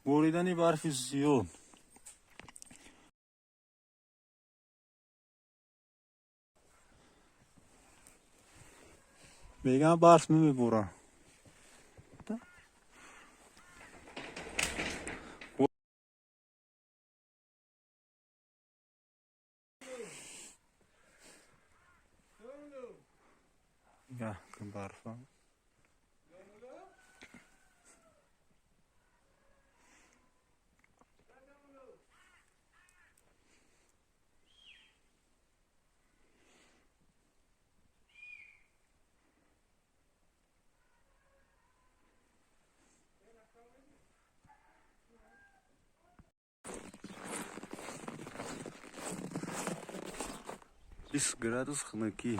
Боридани барфи зиёд. Мегӯям, барф намебора. Нигоҳ кун, барфа. 20 градус хунукӣ.